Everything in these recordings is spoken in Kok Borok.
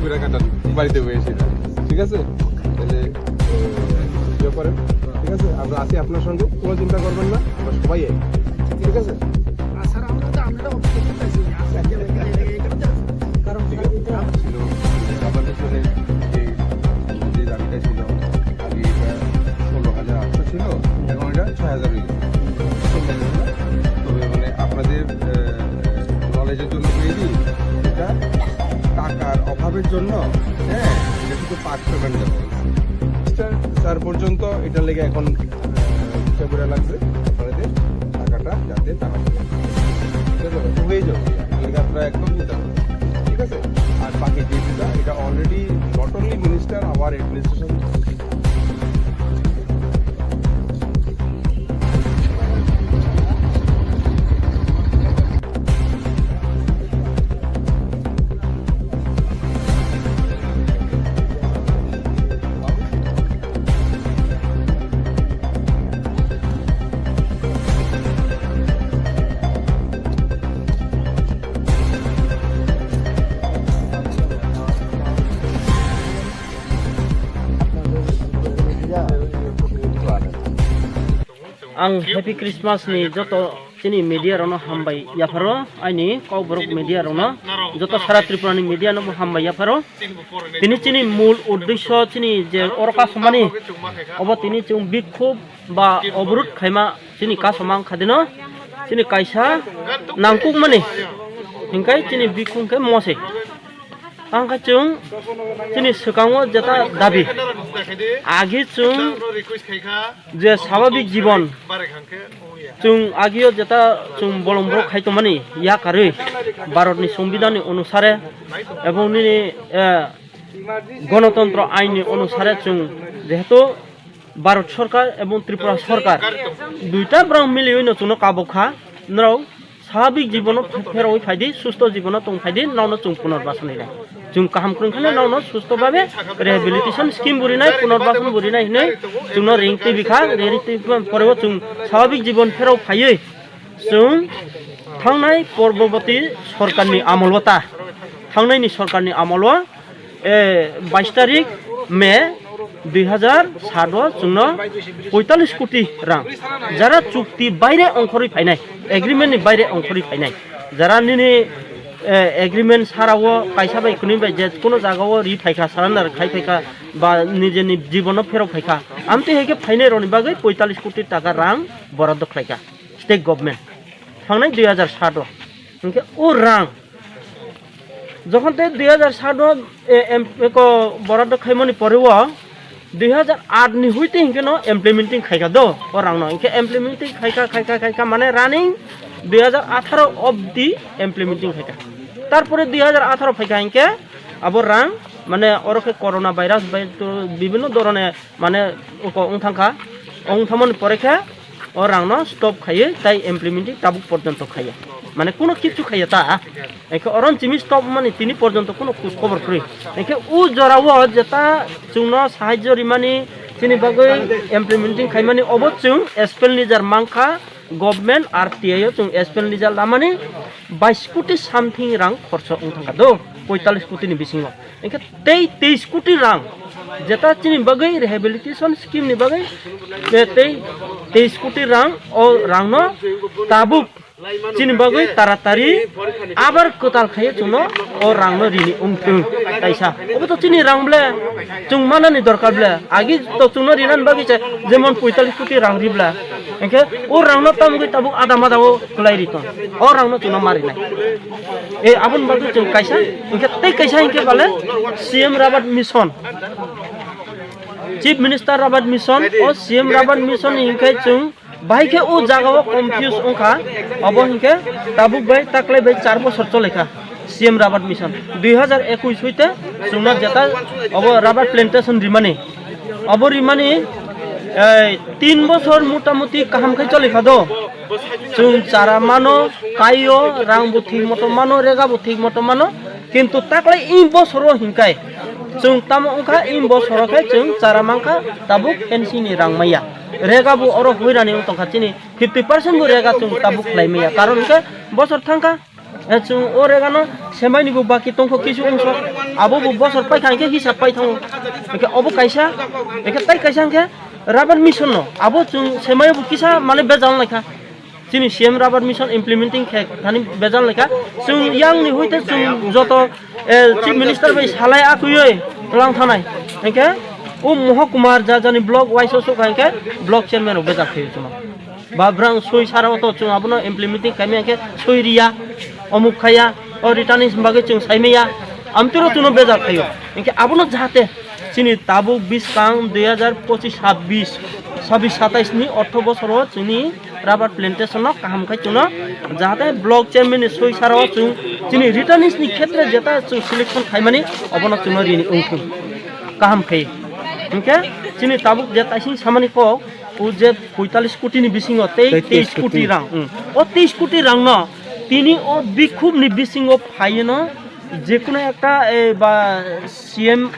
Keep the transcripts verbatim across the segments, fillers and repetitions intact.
ঘুরে কাটান, বাড়িতে বসে না, ঠিক আছে? তাহলে, এ, ইয়ে করেন, ঠিক আছে? আমরা আছি আপনার সঙ্গে, কোনো চিন্তা করবেন না, আমরা সবাই আছি, ঠিক আছে? আর স্যার, আমরা তো, আমরা তো অফিসে করতেছি, কারণ ঠিক আছে। ছিল, আমাদের জন্য যে, যে দাবিটা ছিল, আগে এটা ষোলো হাজার আটশো ছিল, এখন এটা ছয় হাজার হয়ে গেছে। তবে মানে আপনাদের, আহ, নলেজের জন্য বলে দিই, এটা টাকার অভাবের জন্য, হ্যাঁ, এটা শুধু পার্ট পেমেন্ট দেওয়া হয়েছে। স্যার, স্যার পর্যন্ত এটা লেগে এখন, আহ, চেম্বারে লাগছে, আপনাদের টাকাটা যাতে তাড়াতাড়ি হয়ে যাবে, হয়ে যাবে। এটা আপনারা একদম চিন্তা করবেন না, ঠিক আছে? আর বাকি যে ভিসা, এটা already not only minister, our administration Ang Happy Christmas ni joto chini media rokno hambai yapharo, aini Kokborok media rokno, joto sara Tripura ni media no bo hambai yapharo. Tini chini mul uddesho chini je oro kasomani, obo tini chwng bikhub ba obrut khaima chini kasoma wngkha dino, chini kaisa nangkukmani hinkai chini bikhub khe mose. Ang khe chwng chini swkango jeta dabi. Agi chwng je swababik jibon, chwng agio jeta chwng bolong borok khai tongmani yakarwi Bharatni Songbidanni onusare ebong nini, eh, Gonotontro ainni onusare chwng jehetu Bharat Sorkar ebong Tripura Sorkar duita borok miliwi no chwngno kabok kha, norok swababik jibono phe-, pherogwi phaidi, susto jibono tong phaidi, nono chwng punorbasan rinai. Chwng kaham kwrwng kheno nono susto babe rehabilitation scheme bo rinai, punorbasan bo rinai hinwi chwngno ring twi bikha, ring twi bikha poreo chwng swababik jibon pherok phaiwi chwng thangnai Porboboti Sorkarni amolo ta, thangnaini Sorkarni amolo, eh, bais tarik May dui hazar sat o chwngno poitalis koti rang, jara chukti baire ongkhorwi phainai, agreement ni baire ongkhorwi phainai, jara nini, eh, agreement sara o kaisa bai kwnwi bai je kono jaga o ri phaikha, surrender khai phaikha, ba nijeni jibono pherok phaikha, amtwi hai khe phainai rokni bagwi poitalis koti taka rang boraddo khlaikha state government thangnai dui hazar sat o. Hinkhe o rang jokhon tei dui hazar sat o, e, em, eko boraddo khaimani pore o dui hazar aat ni huite hinkhe no implementing khaikha do o rang no. Hinkhe implementing khaikha, khaikha, khaikha, mane running dui hazar atharo obdi implementing khaikha. Tarpore dui hazar atharo phaikha hinkhe abo rang mane oro khe corona virus bai to bibhinno dhoroner mane oko wng thangkha, wng thangmani pore khe o rangno stop khaiwi tai implementing tabuk porjonto khaiya, mane kuno kichu khaiya ta, ekhe oron chimi stop mani tini porjonto kuno khoj khobor kwrwi, ekhe o jorao jeta chwngno sahajjo rimani chini bagwi implementing khaimani obo chwng S P L nijar mankha, government R T I o chwng S P L nijar lamani bais koti something rang khorcho wng thangkha do, poitalis koti ni bisingo. Hinkhe tei teis koti rang, jeta chini bagwi rehabilitation scheme ni bagwi, eh, tei teis koti rang, o rangno tabuk chini bagwi taratari abar kwtal khaiwi chwngno o rangno rini wngthwng kaisa. Obo to chini rang ble, chwng manani dorkar ble, agi to chwngno rinani bagwi se jemon poitalis koti rang ri ble. Hinkhe o rangno tamgwi tabuk ada mada o kwlai ri tong. O rangno chwngno ma rinai. E, aboni bagwi chwng kaisa, hinkhe tei kaisa hinkhe bale C M Rabat Mission. Chief Minister Rabat Mission, o C M Rabat Mission ni hinkhe chwng bahai khe o jaga o confuse wngkha, obo hinkhe tabuk bai taklai bai char bosor cholaikha. C M Rabat Mission dui hazar ekush hoite chwngno jeta obo rubber plantation rimani. Obo rimani, eh, tin bosor motamuti kaham khe choli kha do. Chwng chara mano, kaio, rang bo thik moto mano, rega bo thik moto mano. Kintu taklai i bosoro hinkai chwng tamo wngkha, i bosoro khe chwng chara mankha tabuk fencing ni rang maya. Rega bo oro hoirani wng tongkha chini fifty percent bo rega chwng tabuk khlai maya. Karon khe bosor thangkha, Eh, chwng o regano semaini bo baki tongkho kisu wngso, abo bo bosor paikha hwnkhe hisab pai thango. Hwnkhe obo kaisa, hwnkhe tai kaisa hwnkhe rubber mission no, abo chwng semai bo kisa mane bejal naikha. Chini C M rubber mission implementing khe thani bejal naikha. Chwng yang ni hoite chwng joto, eh, Chief Minister bai salai akuyoi lang thanai. Hwnkhe o Moha Kumar ja jani block wise o sok hwnkhe block chairman rok bejak khayo chwng. Ba brang soi sara o to chwng abono implementing khaimya khe soi riya, omuk khaya, o returnees bagwi chwng saimaya, amtwiro chwngno bejak khayo. Hwnkhe abono jahate chini tabuk biskang dui hazar pochis sabbish, sabbish satais ni ortho bosoro chini rubber plantation no kaham khai chwngno jahate block chairman ni soi sara o chwng chini returnees ni khetre jeta chwng selection khaimani obono chwngno rini wngthung kaham khai. Hwnkhe chini tabuk je taising samani kok, o je poitalis koti ni bisingo tei Tei teis teis koti koti. Rang, hmm. O teis koti rang no tini o bikhub ni bisingo phaiyeno, jekunu ekta, eh, ba C M,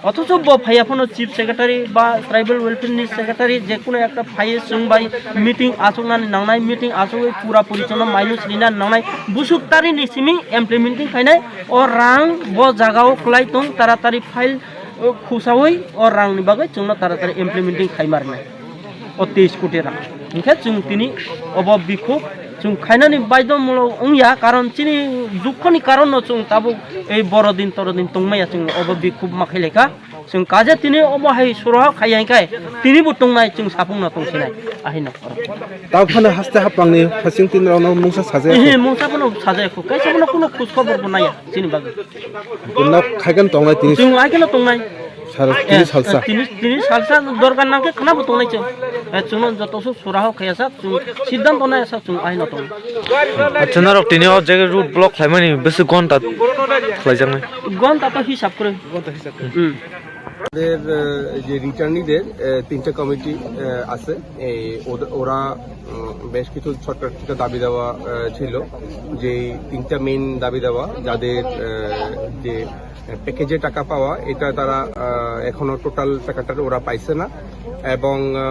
othocho bo phaiya phano Chief Secretary ba Tribal Welfare ni Secretary, jekunu ekta phaiye chwng bai meeting achuknani nangnai, meeting achugwi pura puri chwngno mainus rinani nangnai, busuk tari ni simi implementing khainai, o rang bo jagao kwlai tong, taratari file o khusaui o rangni bagwi chwngno taratari implementing khaima rwnai o teis koti rang. Hwnkhe chwng tini obo bikhuk chwng khainani baidhomulok wngya, karon chini dukhoni karonno chwng tabuk ei borodin torodin tongmaya chwng obo bikhuk ma khailai kha. Chwng kaje tini obo hai suraha khaiya hwnkhe tini bo tongnai chwng sapungno tongsinai ahino. Tao phano haste haplangni phasing tinrokno mungsa sajaya kho. Ehe, mungsa phano sajaya kho. Kaisa phano kuno khoj khobor bo naiya chini bagwi. Nok khaigan tongnai tini. Chwng aikeno tongnai. Sar-, tini Eh, salsa. Tini, tini salsa dorkar nangkhe khna bo tongnai chwng. Eh, chwngno joto su suraha khaiya sak, chwng siddhanto naiya sak, chwng ahino tong. Acha, norok tini o je road block khlaimani bwswk gonta khlaijaknai? Gonta to hisab kwrwi. Gonta hisab kwrwi. Hmm. আমাদের, আহ, যে রিটার্নিদের, আহ, তিনটা কমিটি, আহ, আছে। এই ওদ-, ওরা, উম, বেশ কিছু ছোট্ট ছোট্ট দাবি দাওয়া, আহ, ছিল, যে এই তিনটা মেইন দাবি দাওয়া, যাদের, আহ, যে প্যাকেজে টাকা পাওয়া, এটা তারা, আহ, এখনো টোটাল টাকাটা ওরা পাইছে না। এবং, আহ,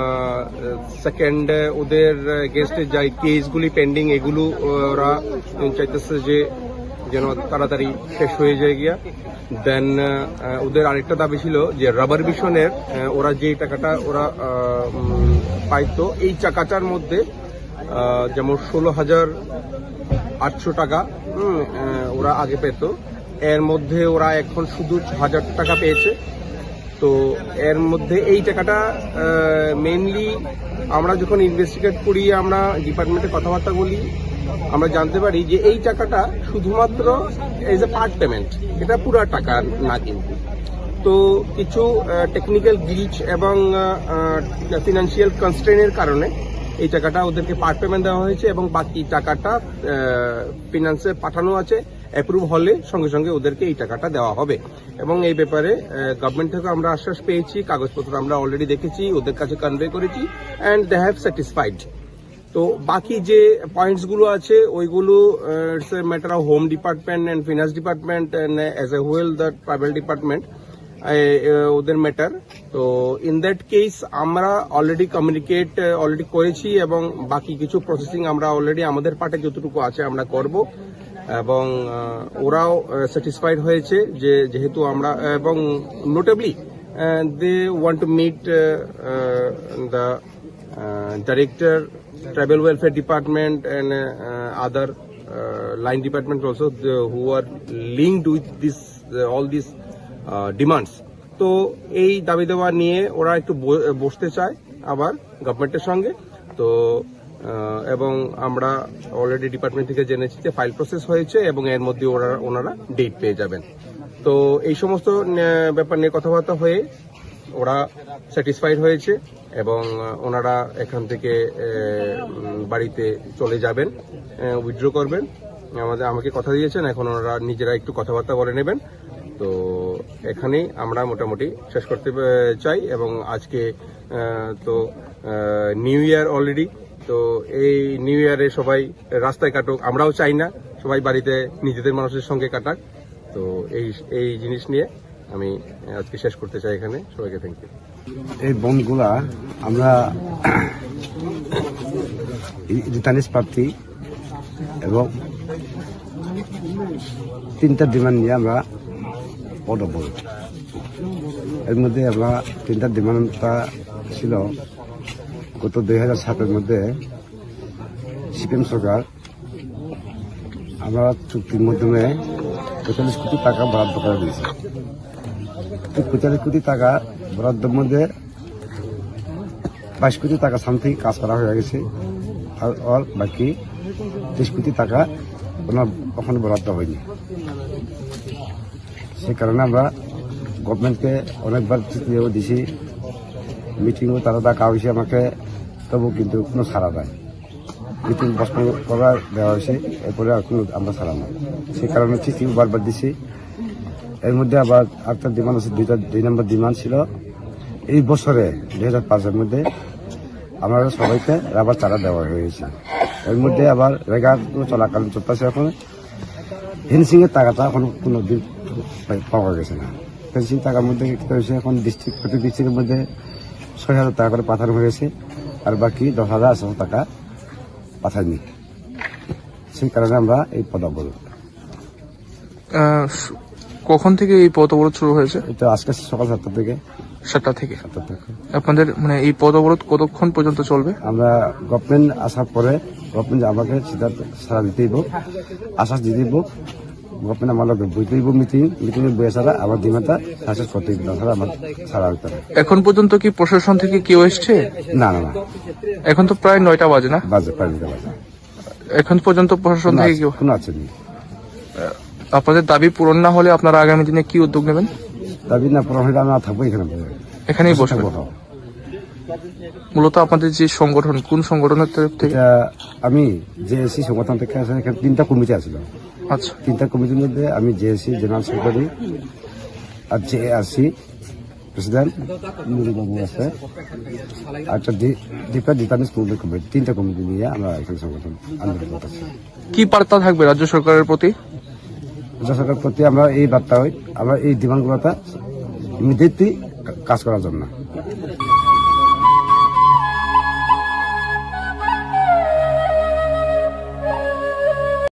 সেকেন্ড, ওদের এগেনস্টে যে কেসগুলি পেন্ডিং, এগুলো, আহ, ওরা চাইতেছে যে যেন তাড়াতাড়ি শেষ হয়ে যায় গিয়া। দেন, আহ, ওদের আরেকটা দাবি ছিল যে রাবার মিশনের, আহ, ওরা যে টাকাটা ওরা, আহ, উম, পাইতো, এই টাকাটার মধ্যে, আহ, যেমন ষোলো হাজার আটশো টাকা, উম, আহ, ওরা আগে পেত, এর মধ্যে ওরা এখন শুধু ছ হাজার টাকা পেয়েছে। তো এর মধ্যে এই টাকাটা, আহ, মেইনলি আমরা যখন ইনভেস্টিগেট করি, আমরা ডিপার্টমেন্টে কথাবার্তা বলি, আমরা জানতে পারি যে এই টাকাটা শুধুমাত্র এজ এ পার্ট পেমেন্ট, এটা পুরা টাকা না কিন্তু। তো কিছু, আহ, টেকনিক্যাল গ্লিচ এবং, আহ, আহ, ফিনান্সিয়াল কনস্ট্রেনের কারণে এই টাকাটা ওদেরকে পার্ট পেমেন্ট দেওয়া হয়েছে এবং বাকি টাকাটা, আহ, ফিনান্সে পাঠানো আছে, অ্যাপ্রুভ হলে সঙ্গে সঙ্গে ওদেরকে এই টাকাটা দেওয়া হবে। এবং এই ব্যাপারে, আহ, গভর্নমেন্ট থেকে আমরা আশ্বাস পেয়েছি, কাগজপত্র আমরা অলরেডি দেখেছি, ওদের কাছে কনভে করেছি, and they have satisfied। তো বাকি যে পয়েন্টসগুলো আছে, ওইগুলো, আহ, it's a matter of Home Department and Finance Department and, uh, as a whole the tribal department, আহ, আহ, ওদের ম্যাটার। তো ইন দ্যাট কেস আমরা অলরেডি কমিউনিকেট, আহ, অলরেডি করেছি এবং বাকি কিছু প্রসেসিং আমরা অলরেডি আমাদের পার্টে যতটুকু আছে আমরা করব। এবং, আহ, ওরাও, আহ, স্যাটিসফাইড হয়েছে যে যেহেতু আমরা, এবং নোটেবলি, আহ, they want to meet, ah, ah, the, ah, director, tribal welfare department and, ah, other, ah, line department also, the, who are linked with this, uh, all these, uh, demands। তো এই দাবি দাওয়া নিয়ে ওরা একটু ব-, বসতে চায় আবার গভর্নমেন্টের সঙ্গে। তো, আহ, এবং আমরা অলরেডি ডিপার্টমেন্ট থেকে জেনেছি যে ফাইল প্রসেস হয়েছে এবং এর মধ্যে ওরা, ওনারা ডেট পেয়ে যাবেন। তো এই সমস্ত, আহ, ব্যাপার নিয়ে কথাবার্তা হয়ে ওরা স্যাটিসফাইড হয়েছে এবং, আহ, ওনারা এখান থেকে, আহ, উম, বাড়িতে চলে যাবেন, আহ, উইথড্র করবেন, আমাদের, আমাকে কথা দিয়েছেন। এখন ওনারা নিজেরা একটু কথাবার্তা বলে নেবেন। তো এখানেই আমরা মোটামুটি শেষ করতে, আহ, চাই। এবং আজকে, আহ, তো, আহ, নিউ ইয়ার অলরেডি। তো এই নিউ ইয়ারে সবাই রাস্তায় কাটুক, আমরাও চাই না সবাই বাড়িতে নিজেদের মানুষের সঙ্গে কাটাক। তো এই, এই জিনিস নিয়ে আমি আজকে শেষ করতে চাই এখানে। সবাইকে থ্যাংক ইউ। এই বনগুলা আমরা রিটার্নিস প্রার্থী এবং তিনটা ডিমান্ড নিয়ে আমরা পদ অবরোধ। এর মধ্যে আমরা তিনটা ডিমান্ডটা ছিল গত দুই হাজার সাতের মধ্যে সিপিএম সরকার আমরা চুক্তির মাধ্যমে পঁয়তাল্লিশ কোটি টাকা বরাদ্দ করে দিয়েছি। এই পঁয়তাল্লিশ কোটি টাকা বরাদ্দর মধ্যে বাইশ কোটি টাকা সামথিং কাজ করা হয়ে গেছে। আর অল বাকি তেইশ কোটি টাকা কোনো, এখনো বরাদ্দ হয়নি। সে কারণে আমরা গভর্নমেন্টকে অনেকবার চিঠিও দিছি, মিটিংও তারা ডাকা হয়েছে আমাকে, তবু কিন্তু কোনো সাড়া নাই। মিটিং পোস্টপোন করা দেওয়া হয়েছে, এরপরে আর কোনো আমরা সাড়া নাই। সে কারণে চিঠিও বারবার দিছি। এর মধ্যে আবার আরেকটা ডিমান্ড আছে, দুইটা, দুই নম্বর ডিমান্ড ছিল এই বছরে, দুই হাজার পাঁচের মধ্যে আমরা সবাইকে রাবার চারা দেওয়া হয়েছে। এর মধ্যে আবার রেগার চলাকালীন চলতেছে এখন, ফেন্সিং এর টাকাটা এখন কোনো দিন পাই-, পাওয়া গেছে না। ফেন্সিং টাকার মধ্যে কি হয়েছে, এখন ডিস্ট্রিক্ট, প্রতি ডিস্ট্রিক্টের মধ্যে ছয় হাজার টাকা করে পাঠানো হয়েছে, আর বাকি দশ হাজার আটশো টাকা পাঠায়নি। সেই কারণে আমরা এই পদ অবরোধ। আহ, কখন থেকে এই পথ অবরোধ শুরু হয়েছে? এটা আজকে সকাল সাতটা থেকে। সাতটা থেকে। সাতটা থেকে। আপনাদের, মানে, এই পথ অবরোধ কতক্ষণ পর্যন্ত চলবে? আমরা গভর্নমেন্ট আসার পরে গভর্নমেন্ট আমাকে সিদ্ধান্ত সারা দিতেই হোক, আশ্বাস দিতেই হোক, গভর্নমেন্ট আমার লোকে বুঝতেই হোক মিটিং, মিটিং এ বসে ছাড়া আমার ডিমান্ডটা সাকসেস করতেই হবে, তাছাড়া আমার ছাড়া হইতে হবে। এখন পর্যন্ত কি প্রশাসন থেকে কেউ এসছে? না, না, না। এখন তো প্রায় নয়টা বাজে না? বাজে, প্রায় নয়টা বাজে। এখন পর্যন্ত প্রশাসন কোনো থেকে আস-, কেউ? কোনো আসেনি। আপনাদের দাবি পূরণ না হলে আপনারা আগামী দিনে কি উদ্যোগ নেবেন? দাবি না পূরণ হলে আমরা থাকবো এখানে বসে। এখানেই বসে বসবেন? থাকবো, হ্যাঁ। মূলত আপনাদের যে সংগঠন, কোন সংগঠনের তরফ থেকে? এটা আমি জেএসসি সংগঠন থেকে আসলে এখানে তিনটা কমিটি আছিল। আচ্ছা। তিনটা কমিটির মধ্যে আমি জেএসসি জেনারেল সেক্রেটারি আর জেএআরসি প্রেসিডেন্ট নুরুল বাবু আছে, আর একটা D-, different different school committee, তিনটা কমিটি নিয়ে আমরা এখানে সংগঠন আন্দোলন করতেছি। কি বার্তা থাকবে রাজ্য সরকারের প্রতি? রাজ্য সরকারের প্রতি আমরা এই বার্তা হই, আমরা এই ডিমান্ডগুলোটা ইমিডিয়েটলি কাজ করার জন্য।